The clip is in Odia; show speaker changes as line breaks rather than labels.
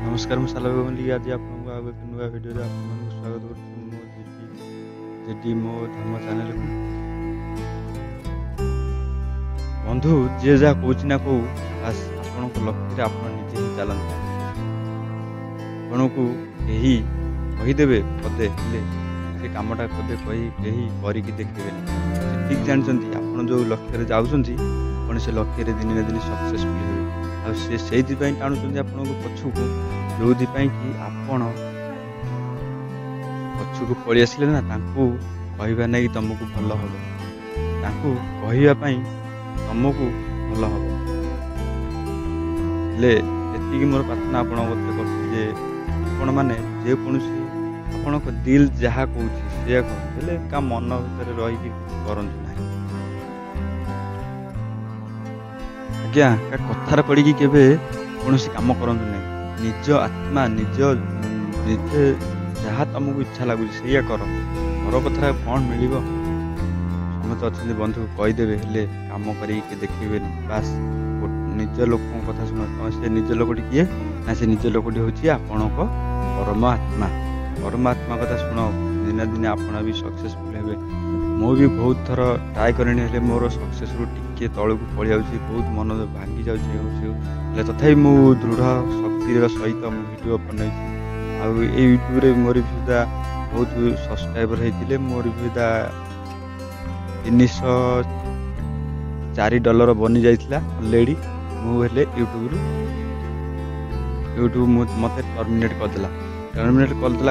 ନମସ୍କାର, ମୁଁ ସାଲବେଗ ମଲ୍ଲିକ। ଆଜି ଆପଣଙ୍କୁ ଆଉ ଏକ ନୂଆ ଭିଡ଼ିଓରେ ଆପଣମାନଙ୍କୁ ସ୍ୱାଗତ କରୁଛି ମୋ ଜେଡି ମୋ ଧର୍ମ ଚ୍ୟାନେଲକୁ। ବନ୍ଧୁ, ଯିଏ ଯାହା କହୁଛି ନା କହୁ, ବାସ୍ ଆପଣଙ୍କ ଲକ୍ଷ୍ୟରେ ଆପଣ ନିଜେ ହିଁ ଚାଲନ୍ତୁ। ଆପଣଙ୍କୁ କେହି କହିଦେବେ ପଦେ, ହେଲେ ସେ କାମଟା ପଦେ କହି କେହି କରିକି ଦେଖେଇବେନି। ସେ ଠିକ୍ ଜାଣିଛନ୍ତି, ଆପଣ ଯେଉଁ ଲକ୍ଷ୍ୟରେ ଯାଉଛନ୍ତି, ଆପଣ ସେ ଲକ୍ଷ୍ୟରେ ଦିନେ ନା ଦିନେ ସକ୍ସେସଫୁଲ୍ ହେବେ। ଆଉ ସେ ସେଇଥିପାଇଁ ଟାଣୁଛନ୍ତି ଆପଣଙ୍କୁ ପଛକୁ, ଯେଉଁଥିପାଇଁ କି ଆପଣ ପଛକୁ ପଳେଇ ଆସିଲେ ନା ତାଙ୍କୁ କହିବା ନେଇ ତମକୁ ଭଲ ହବ, ତାଙ୍କୁ କହିବା ପାଇଁ ତମକୁ ଭଲ ହବ। ହେଲେ ଏତିକି ମୋର ପ୍ରାର୍ଥନା ଆପଣଙ୍କ କତିରେ କରୁଛି ଯେ ଆପଣମାନେ ଯେକୌଣସି ଆପଣଙ୍କ ଦିଲ୍ ଯାହା କହୁଛି ସେଇଆ କରନ୍ତୁ, ହେଲେ କାହା ମନ ଭିତରେ ରହିକି କିଛି କରନ୍ତୁ ନାହିଁ ଆଜ୍ଞା। କାହା କଥାରେ ପଡ଼ିକି କେବେ କୌଣସି କାମ କରନ୍ତୁ ନାହିଁ। ନିଜ ଆତ୍ମା, ନିଜ ନିଜେ ଯାହା ତମକୁ ଇଚ୍ଛା ଲାଗୁଛି ସେଇଆ କର। ପର କଥାରେ କ'ଣ ମିଳିବ? ସମସ୍ତେ ଅଛନ୍ତି ବନ୍ଧୁ, କହିଦେବେ, ହେଲେ କାମ କରିକି ଦେଖେଇବେନି। ବାସ୍ ନିଜ ଲୋକଙ୍କ କଥା ଶୁଣ। ସେ ନିଜ ଲୋକଟି କିଏ ନା ସେ ନିଜ ଲୋକଟି ହେଉଛି ଆପଣଙ୍କ ପରମ ଆତ୍ମା। ପରମାତ୍ମା କଥା ଶୁଣ, ଦିନେ ଦିନେ ଆପଣ ବି ସକ୍ସେସଫୁଲ୍ ହେବେ। ମୁଁ ବି ବହୁତ ଥର ଟ୍ରାଏ କଲିଣି, ହେଲେ ମୋର ସକ୍ସେସ୍ରୁ ଟିକିଏ ତଳକୁ ପଳେଇଯାଉଛି, ବହୁତ ମନ ଭାଙ୍ଗି ଯାଉଛି, ହେଉଛି। ହେଲେ ତଥାପି ମୁଁ ଦୃଢ଼ ଶକ୍ତିର ସହିତ ମୁଁ ଭିଡ଼ିଓ ବନେଇଛି। ଆଉ ଏଇ ୟୁଟ୍ୟୁବରେ ମୋର ବି ସୁଦ୍ଧା ବହୁତ ସବସ୍କ୍ରାଇବର ହେଇଥିଲେ। ମୋର ବି ସୁଦ୍ଧା $304 ବନିଯାଇଥିଲା ଅଲରେଡ଼ି। ମୁଁ ହେଲେ ୟୁଟ୍ୟୁବରୁ ୟୁଟ୍ୟୁବ ମୁଁ ମୋତେ ଟର୍ମିନେଟ୍ କରିଦେଲା, ଟର୍ମିନେଟ୍ କରିଦେଲା।